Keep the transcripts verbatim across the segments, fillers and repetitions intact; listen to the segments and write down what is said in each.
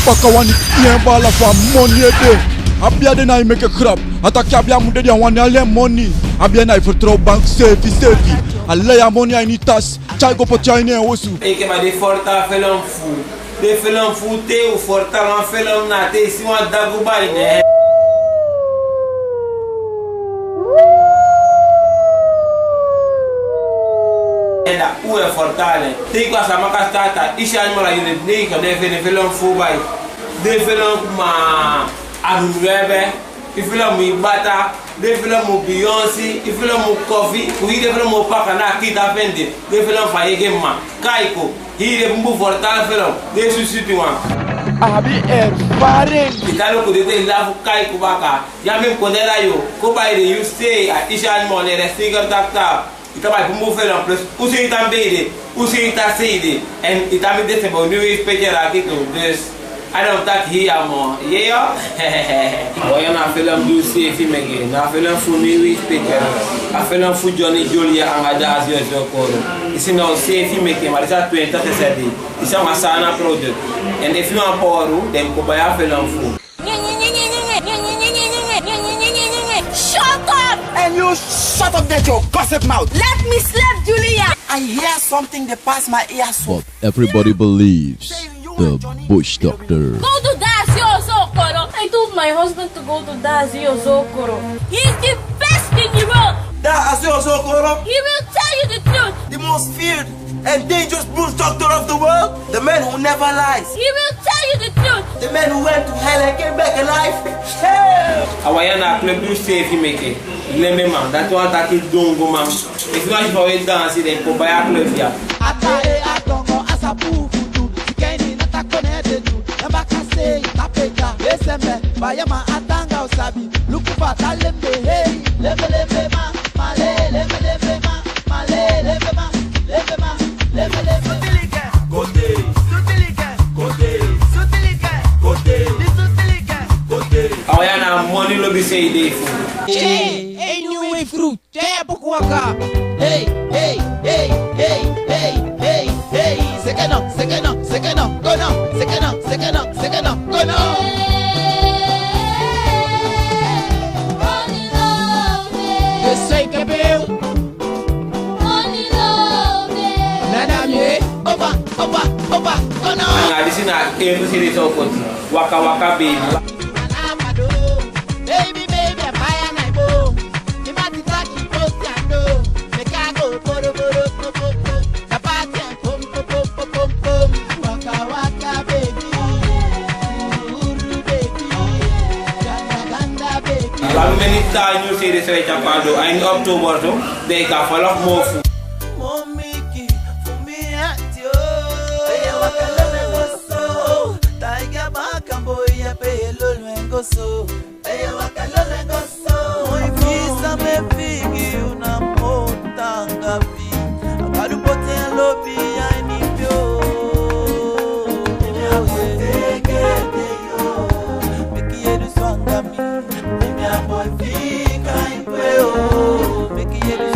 Baka wani, i en baala fu a moni ede. A bia de na i meke grap. A taki a bia mu dede, a wani ala en moni. A bia na i fertrow bank seefi seefi. A lai a moni a ini i tas, tyai go poti a ini en osu. Enke ma den foluku a felon fu, den felon fu te u foluku wan felon na te i si wan dagu bai ne. En da u e foluku en. Te i kon a Saamaka sitaati, i si a moni a ini den, ne i kon de fende felon fu bai. Den felon kuma a nunu we be. I felon mu i bata, den felon mu Beyoncé, i felon mu Koffie, u hii den felon mu Paka na a kita fende, den felon fu a yege mma, Kaiko, hii den bunbun foluku felon, den switi switi wan. A abi ervaring. I ta luku den te i lafu Kaiko baka, ya mi kon de da yu, kon bai den yu sei, a i si a moni, den sticker tak tak. I ta bai bunbun felon plus, u si i ta mbei de, u si i ta sei de, en i ta mi de se bo nu i spectrum aki tu, dus a no taki hii a moo, ye yo. A wan ya na a felon di u seefi meke, na a felon fu nu i spectrum, a felon fu Johnny Julia anga Dazio Zokoro. I si na u seefi meke, ma disi a twintig S D, i si a wan Saana product. En efu i wani pooru, den kon bai a felon fu Shut up! And you shut up that your gossip mouth. Let me slap Julia. I hear something that pass my ear so. But everybody believes the bush doctor. Go to Dazio Zokoro. I told my husband to go to Dazio Zokoro. He's the best in the world. Dazio Zokoro. He will tell you the truth. The most feared and dangerous bush doctor of the world, the man who never lies. He will tell you the truth. The man who went to hell and came back alive. Hey! A wan ya na a club di u seefi meke, Lembeman, dati wani taki dongoman. Efu i wani si fa u e dansi, den kon bai a club ya. A wan ya na a moni lobi seefi de fu. Hey, hey, new wave crew. Tye buku waka. Hey, hey, hey, hey, hey, hey, hey. Sekeno, sekeno, sekeno, kono. Sekeno, sekeno, sekeno, kono. Esei kebeu. Nada mi, eh. Opa, opa, opa, kono. Anga disi na a episode so koti. Waka waka baby. Wan meni taa nyun seede so e tyai kon a doo a ini oktober so, den kan folow moo fu.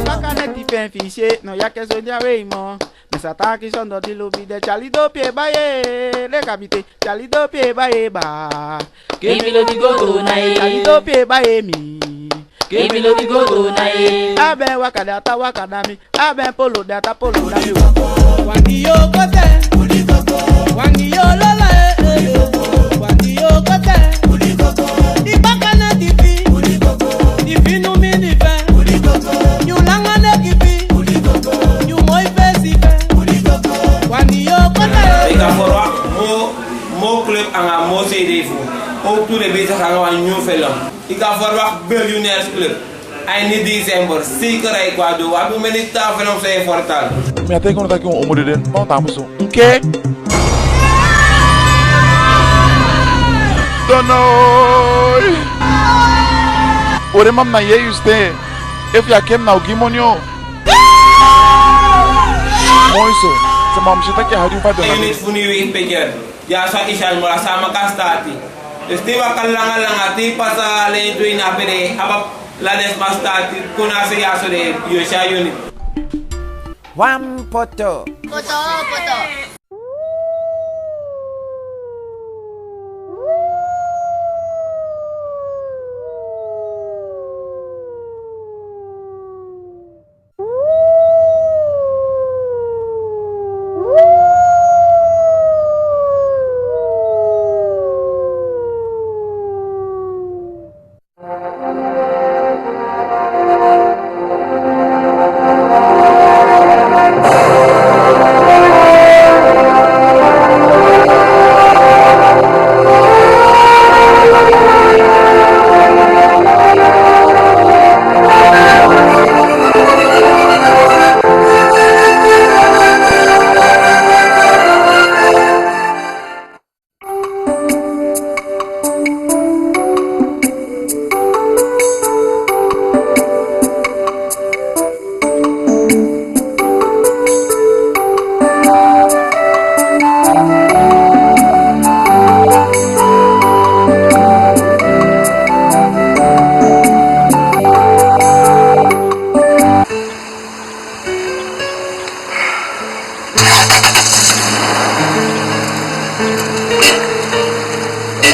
Baka neti fen fisi e, no yake so di a wei moo. Mi sa taki sondoo di lobi de, tyali dopie baye, le kabite, tyali dopie baye ba. Kemi lobi gogo na e. Tyali dopie baye mi. Kemi lobi gogo na e. A ben waka de a ta waka da mi. A ben polo de a ta polo da mi. Wangi yo kote. Wangi yo lola e, eh. Wangi yo kote. Di baka na di fi. Di fi nu mi di fe. Yu langa ne ki fi. Yu moi fesi fe. Wangi yo kote. I kan verwacht moo, moo club anga moo seede fu. Ook tu den bezig anga wan nyun felon. I kan verwacht Billionaires Club. A ini december, zeker ai kon a doo. Wan tu meni taa felon so e vertel. Mi á taigi unu taki wan omo dede, no, taa musu. Nke? Donoi! Ore mam na ye yu siten. Efu ya kem na u gi moni o. Moi so. Sama mu si taki a hadi u fa dona. Unit fu Nieuw Impeker. Ya so a Ishan Mora sama kan stati. Dus te i waka langa langa, te i pasa a lei tu ini a pede, a pap la den sama stati, kon a se ya so de, yo si a unit. Wan poto. Poto, poto.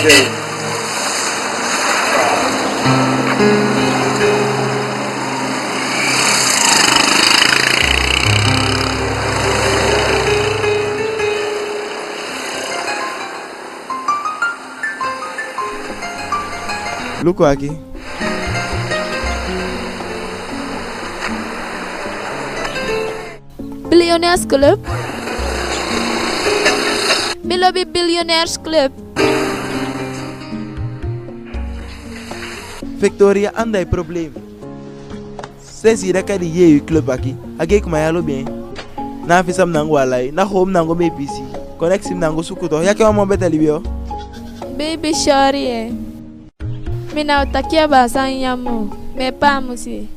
Luku aki. Billionaires Club. Mi lobi Billionaires Club. Victoria, anda i problema? Sensi i daka di yee i club aki, a gei kuma ya lobi en. Na fisa mi nango alai, na home nango mi e pisi. Koneksi mi nango suku to, ya ke wan moo bete libi o. Baby, sorry e. Mi ná o taki a baa sani ya moo, mi e paamusi.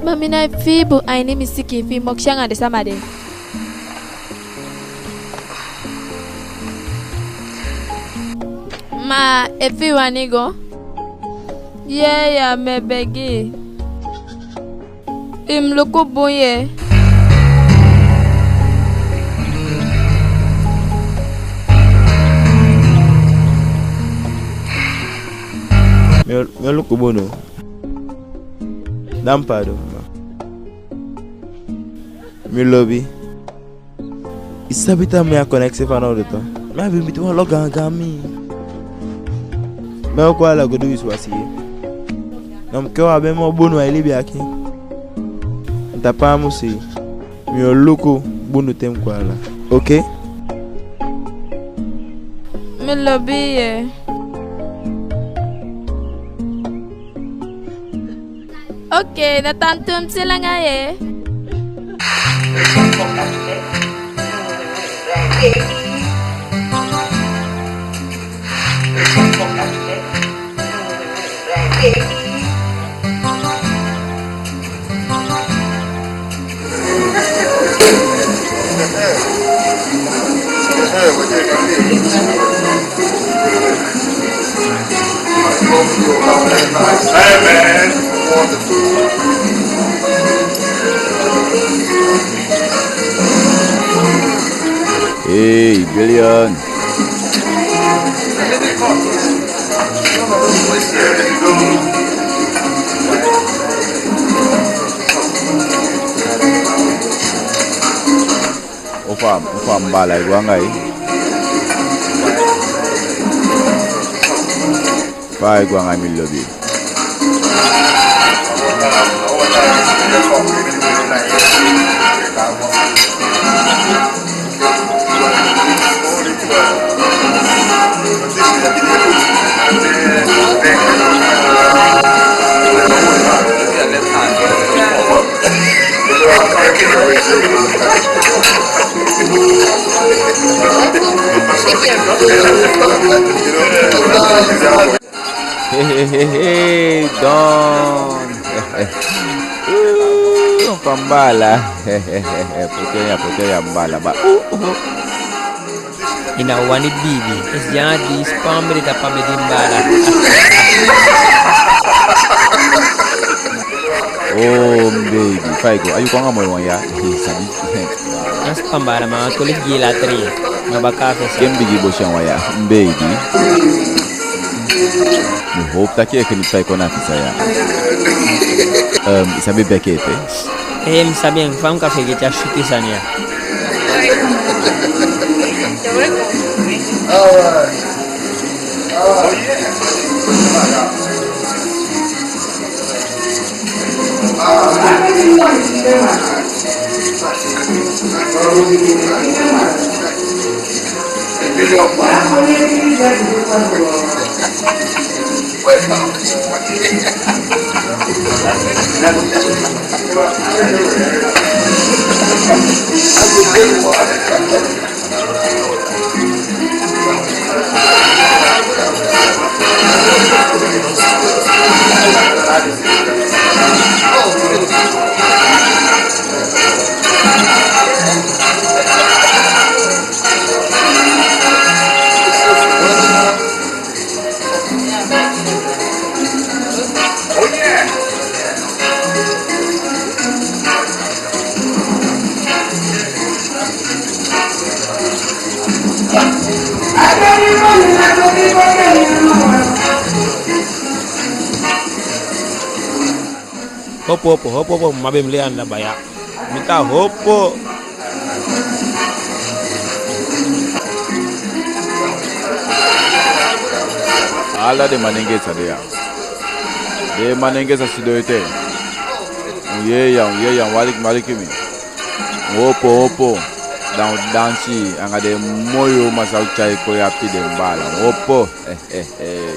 Ma mi nái fii bun a ini mi sikin fi i mokisi anga den sama de. Ma efu i wani go, yee ya, mi e begi i. I mu luku bun ye. Mi o, mi o luku bun no. Da mi paadon, ma mi lobi. I sabi taki mi a koneksi fanowdu tu. Mi abi miti wan lo gaangaan mi. Mi o kon ala go du wisiwasi ye. Na mi ke wan be moo bunu a i libi aki. Mi ta paamusi. Mi o luku bunu te mi kon ala. Oke? Mi lobi ye. Oke, na tantu mi si langa ye. Hey, Billion. Ofa, ofa mi baala e go anga i? Fa ai go anga i, mi lobi? Hey, hey, hey, hey, Don. Uh, fa mi baala. Poti en ya, poti en ya, mi baala ba. Uh, uh. I ná wani biibi. Esi ya di span mi de tapu a bedi, mi baala. Oh, mi beibi. Fa i go? A yu kon anga moi wan ya? Ee, sabi. A span baala, ma a toli gi i later ye. Ma baka a fesa. Ke mi bigi bosi a wan ya, mi beibi. Mi howpu taki i e geniet fa i kon na a fesa ya. Ehm, i sabi beki ete? Ee, mi sabi en, fa mi kan fegete a switi sani ya. Opo, opo, opo, opo, mma be mi lei anda baya. Mi ta opo. Ala den manengee sa de ya. Den manengee sa sidon ete. Un yee ya, un yee ya, un aliki, un aliki mi. Un opo, opo. Da un dansi anga den moi uman san u tyai kon ya, pii den baala. Un opo. Eh, eh, eh.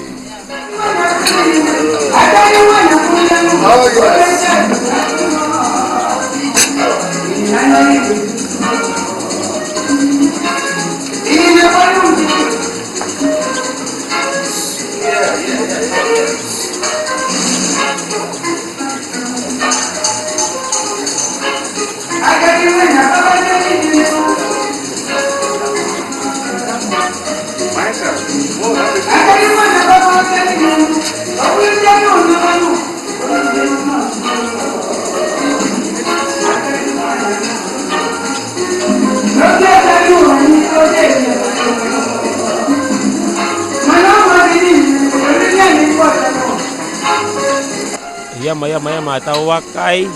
Yama, yama, yama, a ta waka ai.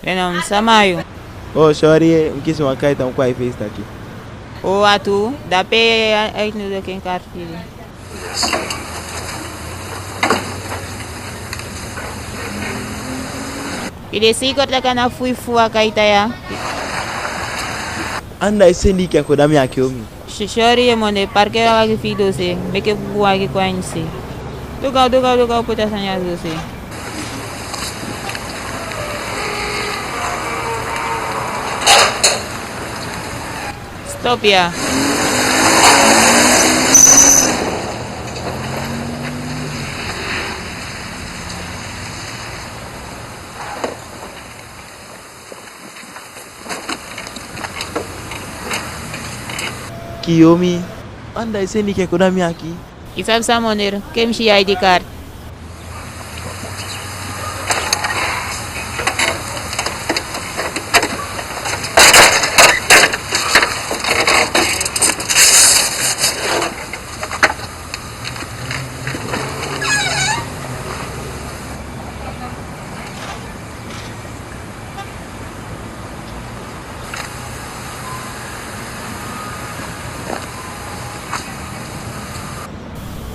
Neen na mi sama yu. Oo, sorry, mi kisi wan kaita, mi kon a i fesi taki. Oo, a tuu, da pe ai, ai, nu do ken kartili. I de seiker taki a ná fu i fu a kaita ya? Anda i seni i ke a kon da mi aki, omi. Si, sorry, ye mone, parkeer a wagi fi i doose, meke bubu wagi kon a ini se. Du gaw, du gaw, du gaw, poti a sani ya a doose. Stop ya. Kii, omi. Anda i seni i ke kon da mi aki? I sabi san, meneer, ke mi si i I D kaart.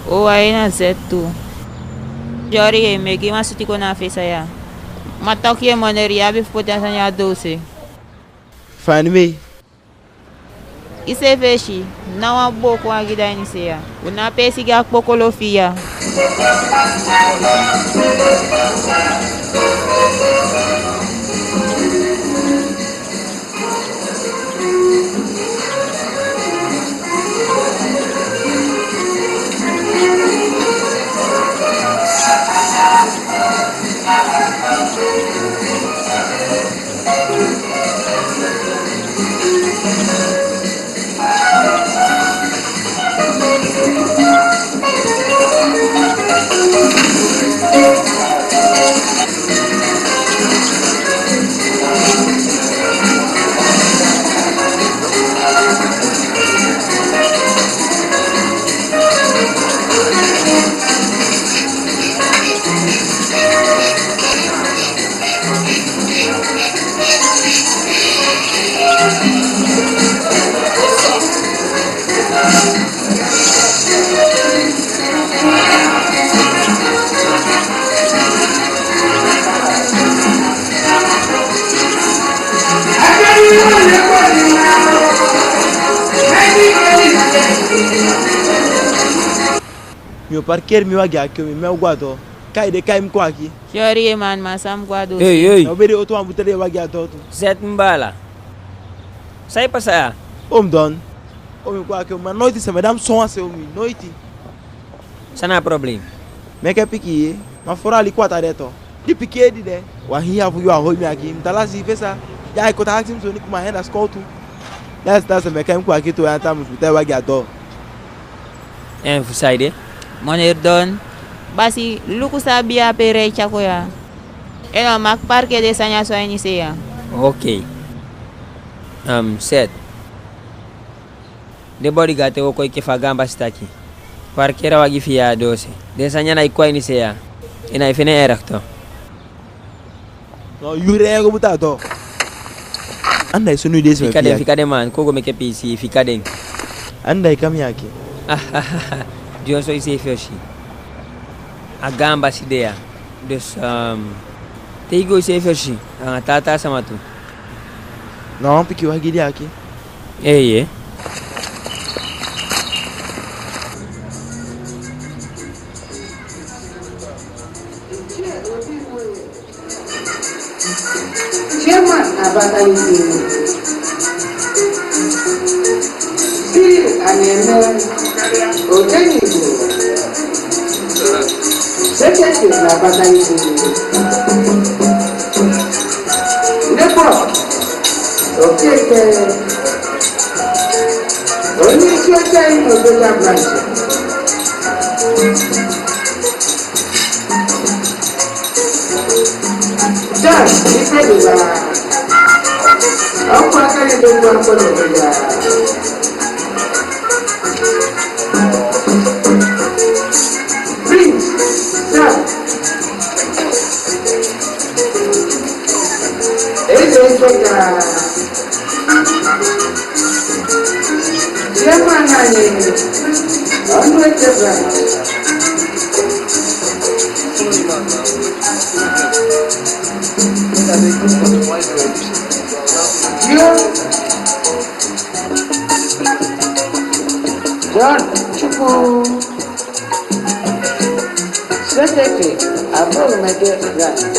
Oo, a yu na Z tu. Sorry ye, mi e gi wan switi kon na a fesa ya. Ma toku ye, meneer, i abi fu poti a sani ya a doose. Fa a nimi? I seefi e si, ná wan booko wagi de a ini se ya. U na a peesi gi a kpokolo fi i ya. Mi o parkeri mi wagi aki, mi, mi o go a doo. Kai de, kai mi kon aki. Sorry, man, ma san mi go a doo. Ei, ei. Na u be de oto wan buteli wagi a doo tu. Zet, mi baala. San e pasa ya? O mi don. O mi kon aki, ma noiti sembe da mi sowan se o mi, noiti. San na a problem? Meke piki, ma foro a likwata de tu. Di piki e di de. Wan hii a fu yu a hoi mi aki, mi ta lasi fesa. Ya e koti akisi mi soni kuma hen da sikowtu. Ya e sita sembe kai mi kon aki tu, ya ta mi futa wagi a doo. En fu saide? Meneer Don. Basi, luku san a bia pe rei tyai kon ya. En a o maki parkeri den sani ya so a ini se ya. Oké. Am, Zet. Den bodyguard e wooko enke fa a gaan basi taki. Parkeri a wagi fi i a doose. Den sani ya ná e kon a ini se ya. En ai fende en recht tu. No, yu rei en go buta a doo. Anda i sunu i desi. Fika den, fika den man, kon go meke piisii, fika den. Anda i kon mi aki. Dyonson iseefi osi. A gaan basi de ya. Dus, um, teke i go iseefi osi. Anga taa taa sama tu. Na wan pikin wagi de aki. Eeye. Chairman na Bakari Siri. Siri Anene Odenibo. Secretary na Bakari Siri. Nebo Okeke. Onye isi oche anyị n'Ogoja branch. Charles Ifedila. Ọkwa aka na-edokwa akpọ n'Ogoja. Prince Sam. Eze Ncheka. Chairman anyị, Ọnụ Echebra. Yo. John Chukwu. Secretary, Abdul Majid Ibrahim.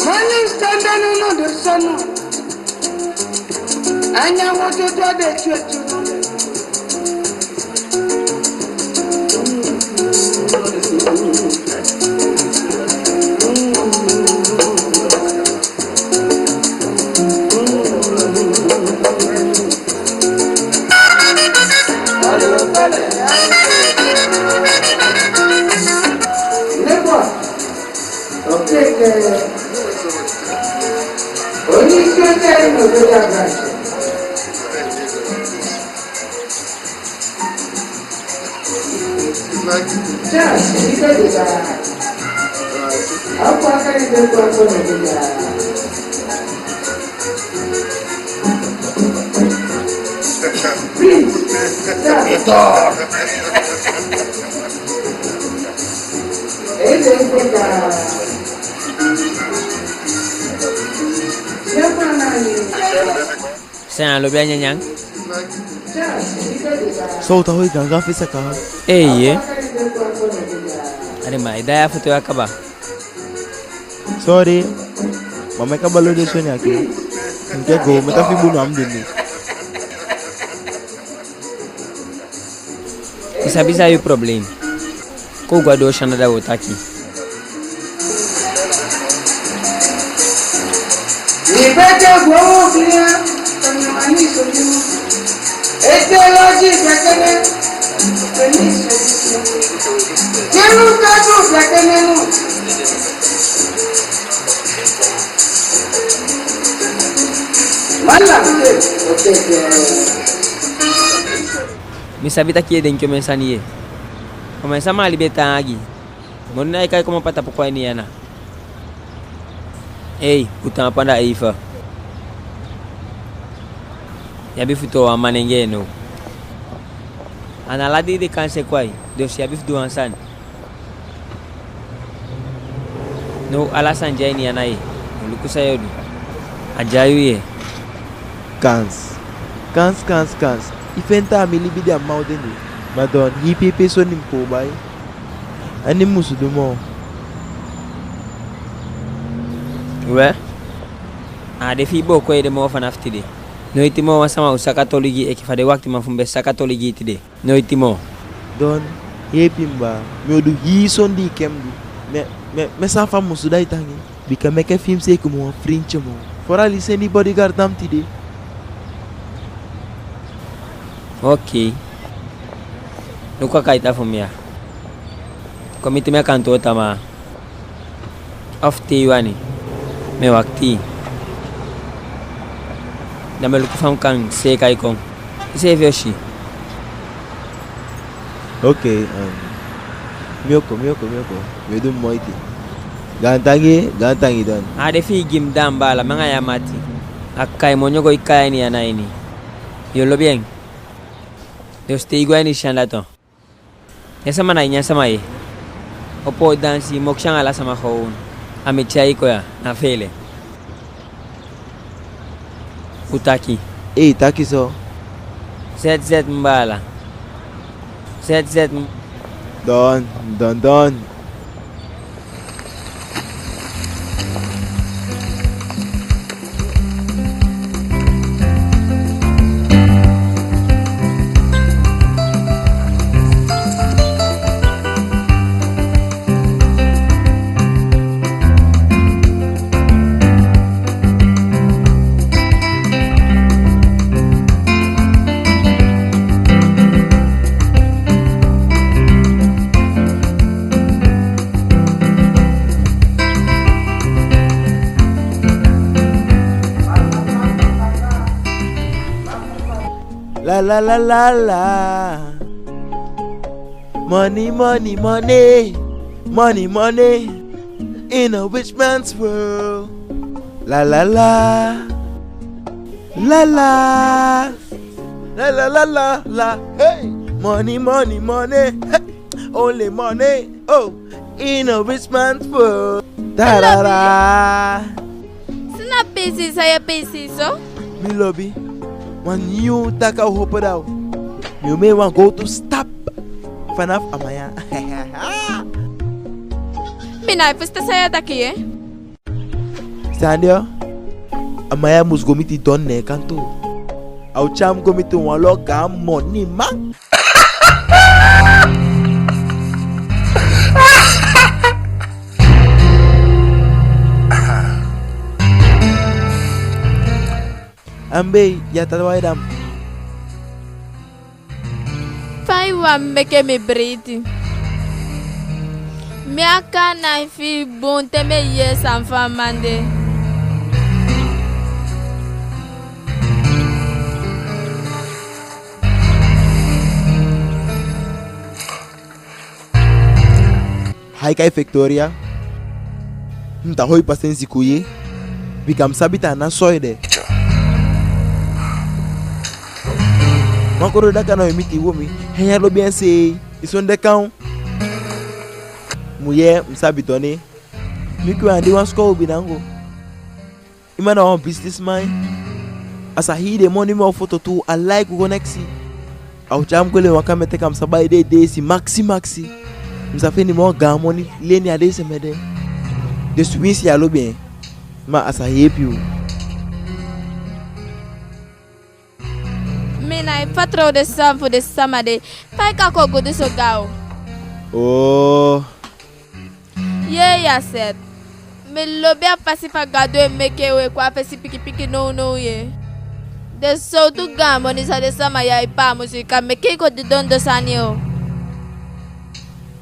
Mani standanu no de sanu. Anya wototo de tuetu. Nebo. Okeke. Onye isi oche anyị n'Ogoja branch. Charles Ifedila. Ọkwa aka na-edokwa akpọ n'Ogoja. Prince Sam. Eze Nkweka. Chairman anyị. San a lobi a nyanyan? Charles Ifedila. So u ta hoi gangan fi saka. Eeye. Ade ma, i da ya foto ya kaba. Sorry. Ma mi kaba lo de soni aki. Nke go, mi ta fi bunu a mi dede. I sabi san yu problem. Kon u go a doo, sani da wo taki. Mi sabi taki i e denki omen sani ye. Omen sama a libi e taanga gi. Moni ná e kai komopo a tapu kon a ini i ana. Ei, u tan a panda eifa. I abi fu toon wan manengee now. A ná ala dei den kan seki i, dus i abi fu du wan sani. Now ala sani de a ini i ana ye. Luku san yo du. A de a yu ye. Kans. Kans, kans, kans. I feni taa mi libi de a mma o dende. Ma don, hii peipei soni mi poi bai. Andi mi musu du moo? We, a á de fi i booko ede moo fanafu tide. Noiti moo wan sama o saka toli gi i enke fa den waktiman fu mi be saka toli gi i tide. Noiti moo. Don, yeepi mi baa. Mi o du hii soni di i ke mi du. Mi, mi, mi á sa fa mi musu du a i tangi. Bika mi enke fi mi seiki mi wan frinti moo. Vooral i seni bodyguard na mi tide. Okei. Luku a kaita fu mi ya. Kon miti mi a kantoo tamaa. Ofu te i wani, mi e wakiti i. Da mi e luku fa mi kan seeka i kon. Iseefi o si. Okei, um, mi o kon, mi o kon, mi o kon. Mi o du mi moiti. Gaantangi, gaantangi Don. A á de fi i gi mi da mi baala, mi anga yu a mati. A kai moni o go i kai a ini i ana ini. Yo lobi en. Dus te i go a ini i si anda tu. Nyan sama na i nyan sama ye. Opo dansi, mokisi anga ala sama gewoon. A mi tyai i kon ya, na feele. U taki. Ei, taki so. Zet, zet, mi baala. Zet, zet, mi. Don, don, don. La, la, la, la, la. Money, money, money. Money, money. In a rich man's world. La, la, la. La, la. La, la, la, la, la. Hey. Money, money, money. Hey. Only money. Oh. In a rich man's world. Ta, ra, ra. San na peesi san yu e peesi so? Mi lobi. Wan nyun taki a o opo da u. Mi o meke wan gowtu stap. Fanafu a man ya. Mi ná e fusutan san yu e taki ye. Sani ya. A man ya mus go miti Don neen kantoo. A o tyai mi go miti wan lo gaan moniman. Ambei, ya tata wai dam. Fa i wani meke mi breiti? Mi á kan nai fii bun te mi e yee san fu a man de. Haika i Victoria. Mi ta hoi pasensi ku ye. Bika mi sabi taa na so i de. Wan kolo daka na i miti womi. Hen ya lobi en sei. I son de kan. Mujee, mi sabi toni. Mi ku andi wan sikoo u bindango. I man na wan businessman. A sa hii den moni moo foto tu, a lai ku go neksi. A o tyai mi go len wan kamee teke a mi sa bai den deesi maksi maksi. Mi sa feni moo gaan moni leni a den sembe de. Dus winsi ya lobi en. Ma a sa yeepi u. Mi nái fatrow den sani fu den sama de. Fa i kan kon gudu so gaw? Oo. Yee ya Seth. Mi lobi a fasi fa Gadu e meke u e kon a fesi pikipiki nownow ye. Den sowtu gaan moni san den sama ya e paamusu i, kan meke i go du dondo sani o.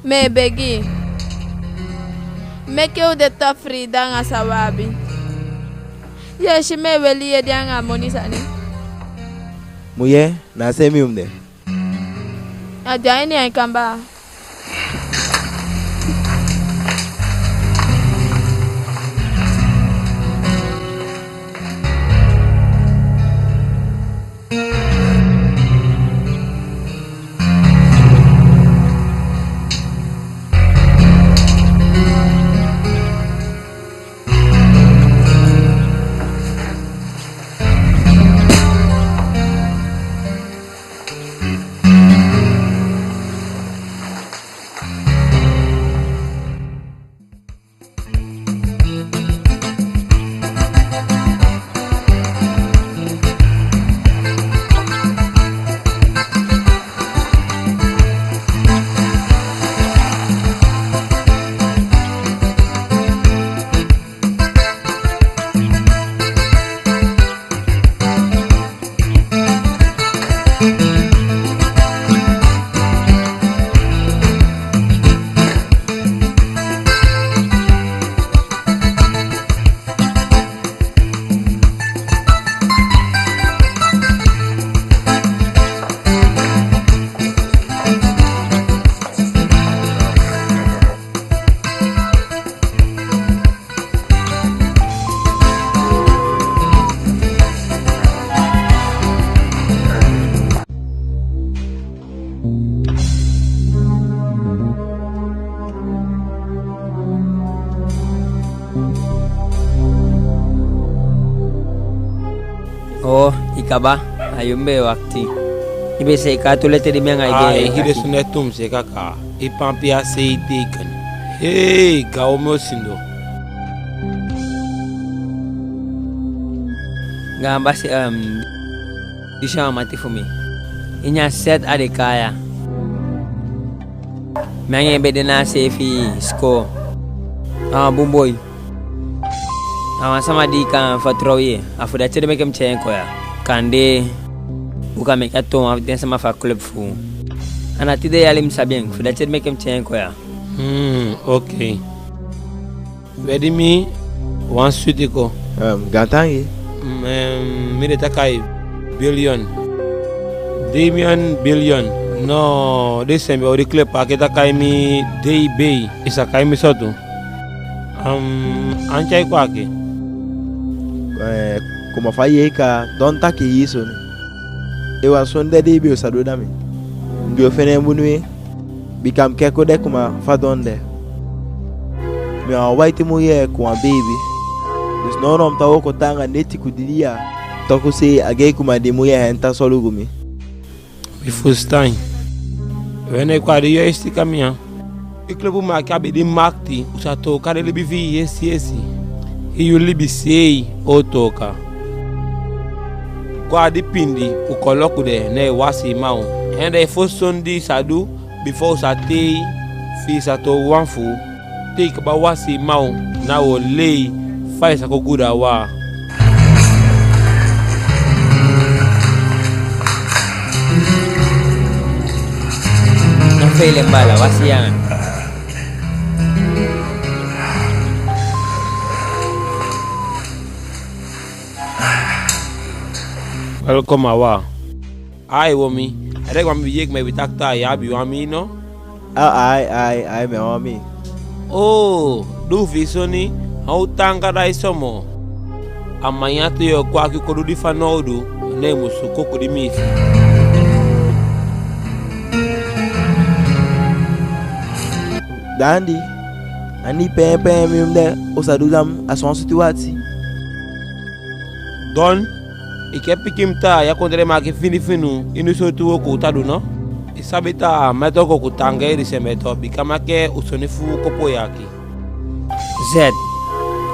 Mi e begi i, meke u de tafirida anga san u abi. Yu e si mi e weli ede anga a moni sani. Mujee, na a se mi u mu de. A de a ini a i kamba. Oo, i kaba, a yu mi be e wakiti. I be seeka a tu leti di mi anga i be e taki. Ai, hii de soni tumisi kaka. I pampi a sei teiken. Hei, gaw, mi o sindo. Gaan basi, ehm, disi a wan mati fu mi. Ini a set a de kaya. Mi anga en be de na a seefi sikoo. A wan bun boi. A wan sama di i kan fitoow, yee. A fu dati ede meke mi tyai en kon ya. Kande u kan meke a toon wan fu den sama fu a club fu u. A ná tide yali mi sabi en, fu dati ede meke mi tyai en kon ya. Hmm, oké. We di mi wan switi kon. Ehm, gaantangi. Mm, ehm, mi de taki a i Billion. Damian Billion. No, di sembe odi klepa ke ta kai mi D B. I sa kai mi so tu. Am, an tyai kwaki. Eh, kuma fa i yee ka don taki hii soni. Ewa, son de di i be o sa du da mi. Ndi o fende en bunu ye. Bika mi ke ko de kuma fa don de. Mi a wan waiti mujee ku wan beibi. Dus nownow mi ta wooko taanga neti ku dii dia. Toku sei a gei kuma di mujee hen ta solugu mi. Mi fusutan. We ne kwa di yu e stika mi ya. I klopu maaki a be di makiti, u sa tooka den libi fi i yesi yesi. Hii yu libi sei o tooka. Go a di pindi, u koloku de, ne i wasi i man. En da i fosi soni di i sa du, bifo u sa tei fi i sa toow wan fu u. Te i kaba wasi i man, na u o lei fa i sa kon gudu a waa. No feele en baala, wasi i anga. Welkom a waa. Ai, womi. A de gwa mi bi yek me bi takta ya bi wami no? Ai, ai, ai, me wami. Oo, du fi soni, a u tanga da i somo. A manya te yo kwaki ko du di fanowdu, ne musu koku di mi fi. Dandi, andi pen pen mi mi de, u sa du dam a son situwasi. Don, i ke piki mi taa ya kon de maki fini fini ini sowtu wooko u ta du no? I sabi taa mi e toku ku tanga e disi en beto bika mi á ke u soni fu u kopo yaki. Zet,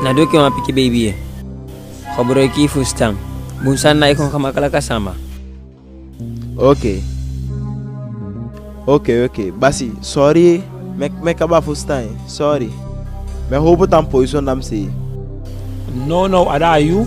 ná du enke wan pikin beibi ye. Koboloiki i fusutan. Bun sani ná e kon kamakalaka sama. Oke. Oke, oke. Basi, sori, mi, mi kaba fusutan, sori. Mi e howpu tan poison da mi sei. Nownow a da a yu.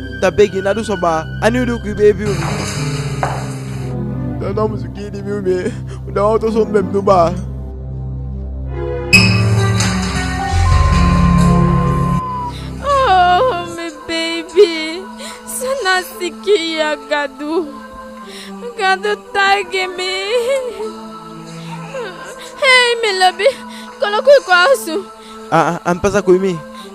Da begi, ná du so baa. Andi u du ku i beibi u mi? Da na musu kii di mi u mi. Da wan oto sondu be mu du baa. Oh, mi beibi. San na a sikin ya, Gadu. Gadu, taigi mi. Hei, mi lobi. Kolo, kon u kon a osu. A, a, a mi pasa ku i mi.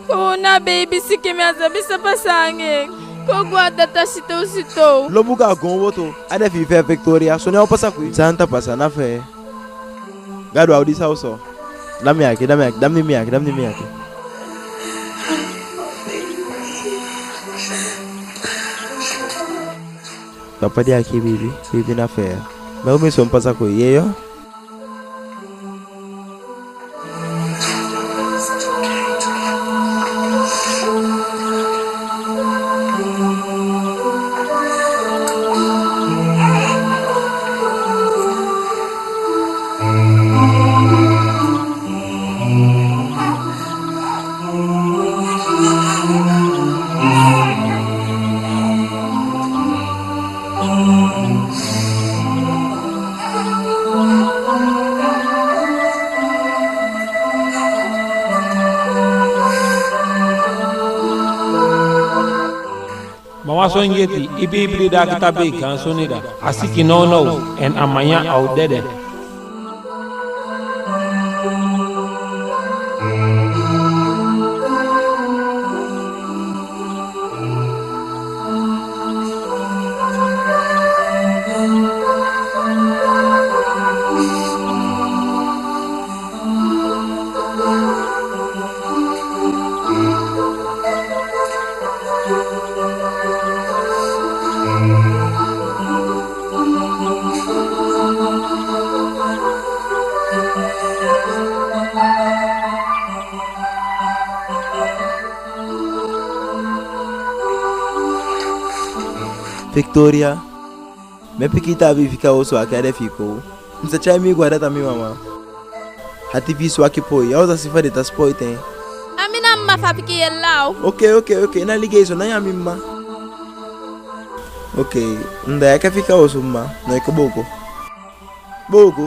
Kon, na beibi sikin, mi á sabi san pasa anga en. Kon u go a data sitow sitow. Lo buka a goon woto. A de fi i fee, Victoria. Soni a o pasa ku i. San ta pasa na fee. Gadu, a o disa oso. Da mi aki, da mi aki, da mi aki, da mi aki. Papa di aki, beibi, beibi na fee. Mi o mi son pasa ku i, yee yo. Ma wan soni eti, i beibi di daaki tapu e gaan soni da. A siki nownow, en a manyan a o dede. Victoria, mi pikin, i ta abi fika osu aki a de fi i kon. Mi sa tyai mi go a data, mi mama. Ati fi i swaki poi, ya o sa si fa den ta sipoi ten. A mi na mma fu a pikin, yee, law. Oke, oke, oke, ná ligei so, na yu a mi mma. Oke, da i á kan fika osu, mma. No, i kon booko. Booko.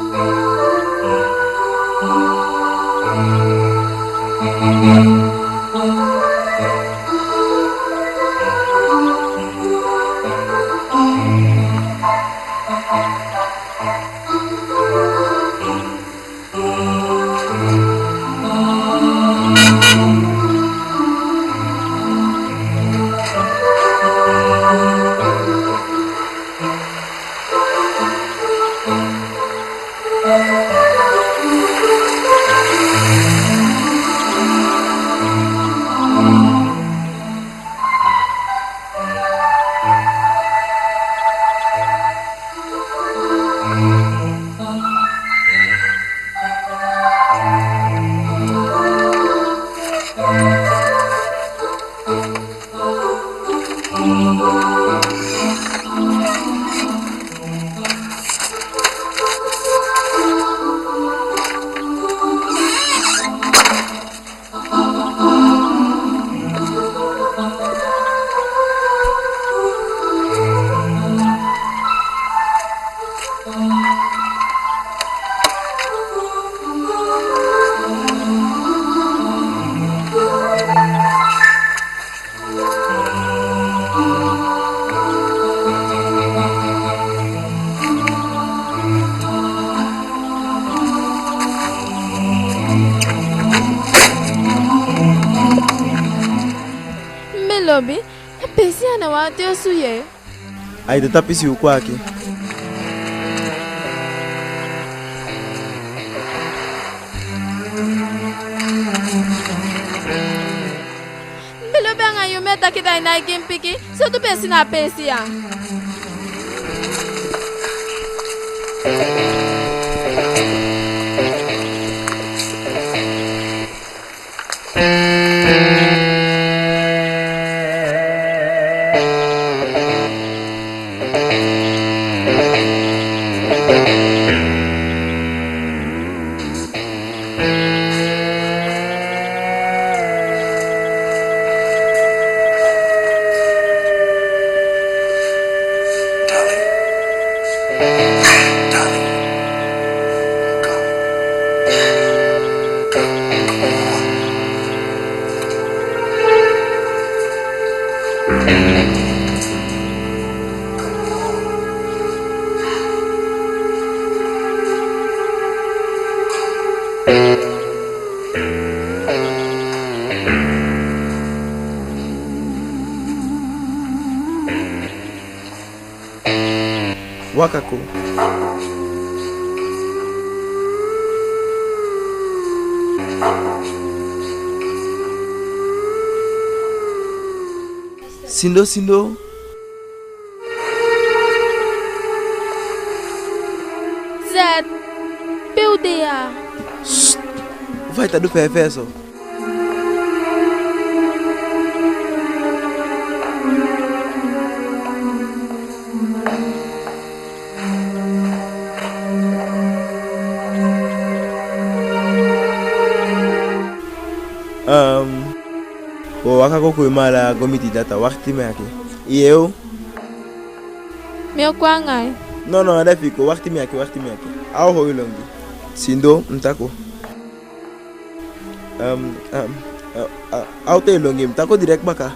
Mi be lobi, a peesi ya na wan ati osu ye. Ai, da a pisi u kon aki. Mi be lobi anga yu mi e taki, da i nái gi mi pikin. Sowtu peesi na a peesi ya? Waka kon. Sindo, sindo. Zet, pe u de ya? Sst! U fa i ta du fëëfëë so? Ehm, wo waka kon, kon u e mala go miti data. Wakiti mi aki. I yee? Mi o kon anga i. No, no, a de fii, kon, wakiti mi aki, wakiti mi aki. A o holi longi. Sindo, mi ta kon. Ehm, ehm, eh, a, a o tei longi, mi ta kon direct baka.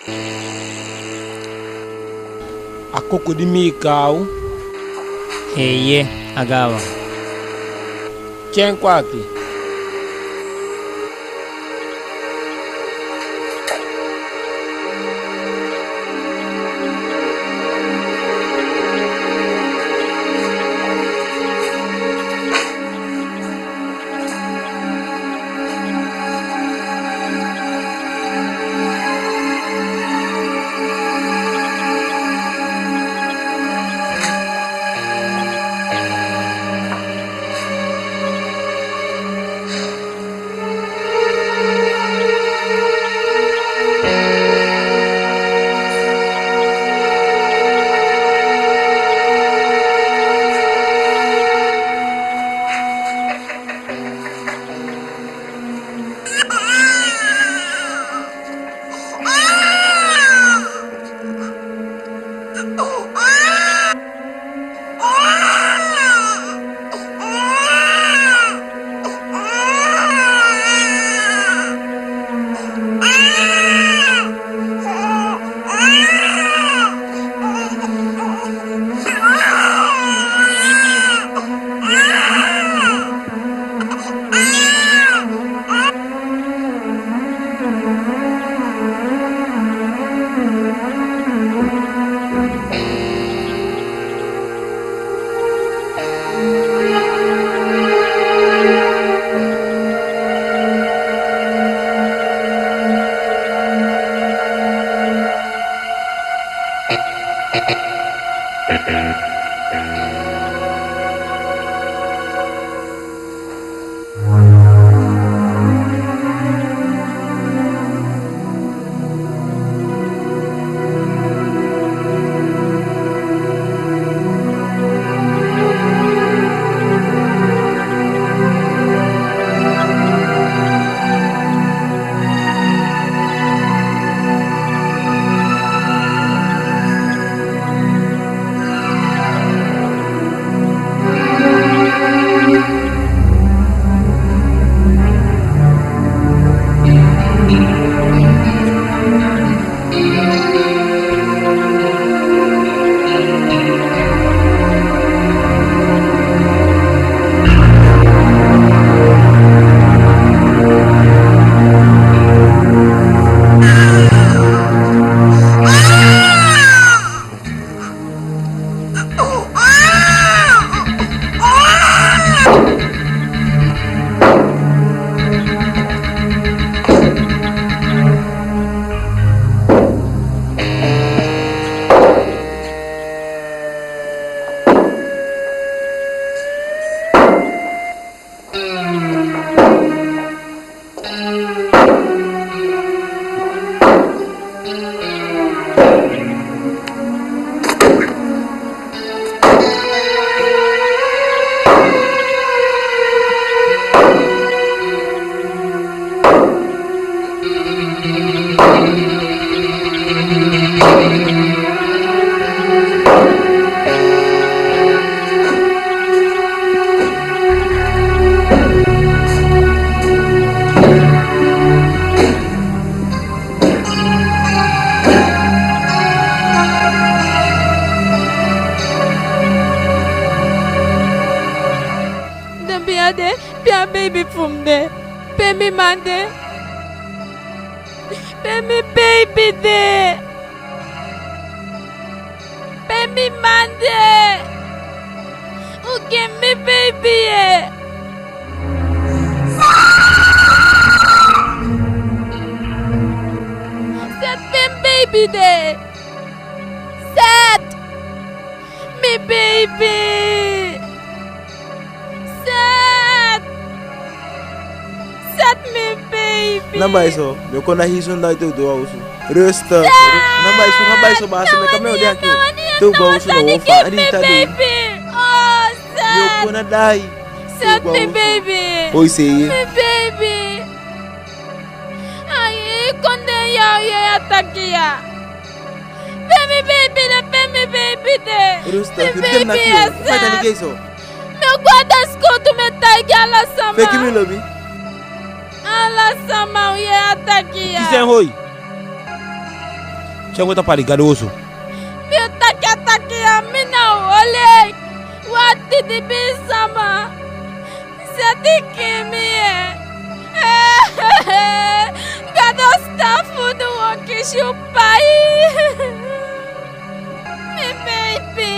A kuku di mi kai u. Eeye, a gawa. Tyai en kon aki. Den be ya de, pe a beibi fu mi de? Pe mi man de? Pe mi beibi de? Pe mi man de? U gi mi beibi ye. Seti, pe mi beibi de? Seti, mi beibi. Seti! Seti, mi beibi! Ná bai so, mi o kon na hii soni da i te u doo a osu. Rustig. Seti! Ná bai so, ná bai so, baasi, mi e kon, mi o de aki. Te u go a osu, no wan fa, a di i ta du. Mi o kon na dai. Seti, mi beibi! Oi, sei. Mi beibi! Ai, kon de ya, u yee a taki ya. Pe mi beibi de, pe mi beibi de? Rustig, mi beibi ya, Seti. Mi o go a den sikowtu, mi e taigi ala sama. Feki mi lobi. Ala sama, u yee a taki ya. Kisi en hoi. Te u go tapu a di Gadu osu. Mi o taki a taki ya, mi ná o holi en. Wan didibii sama. Seti kii mi, e. Gadu o sitaafu, du u o kisi u pai. Mi beibi.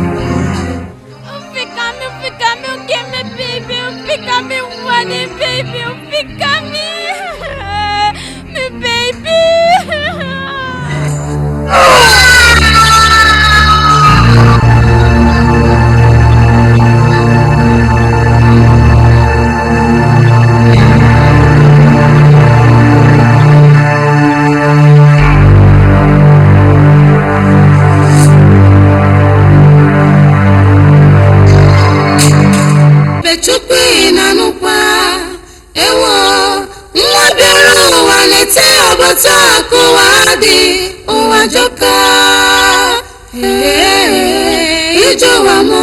U fika mi, u fika mi, u gi mi beibi, u fika mi, u wani beibi, u fika mi. Mi beibi. Be Chukwu ị na-anụkwa? Ewo, nwa bịara ụwa na-ete ọbọtọ ka ụwa dị, ụwa ajọka. Ee, ije ụwa mụ.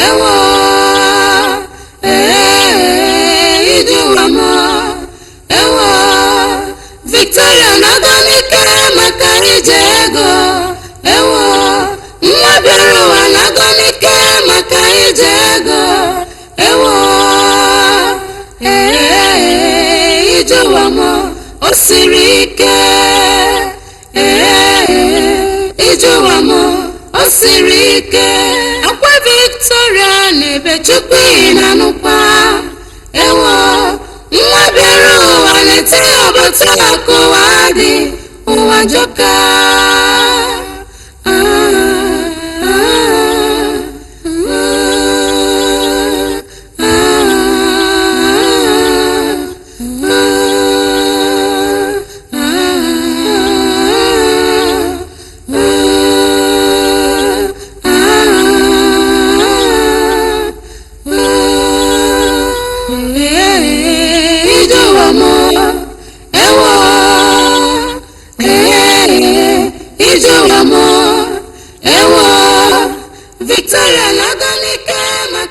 Ewo, ee, ije ụwa mụ. Ewo, Victoria na-agọ n'ike maka ije ego. Ewo, nwa bịara ụwa na-agọ n'ike maka ije ego. Ewo, ee, ije ụwa mụ, o siri ike. Ee, ije ụwa mụ, o siri ike. Akwa Victoria na Be Chukwu ị na-anụkwa? Ewo, nwa bịara ụwa na-ete ọbọtọ ka ụwa dị, ụwa ajọka. Ije ụwa mụ, ewo. Ee, ije ụwa mụ, ewo. Victoria na-agọ n'ike maka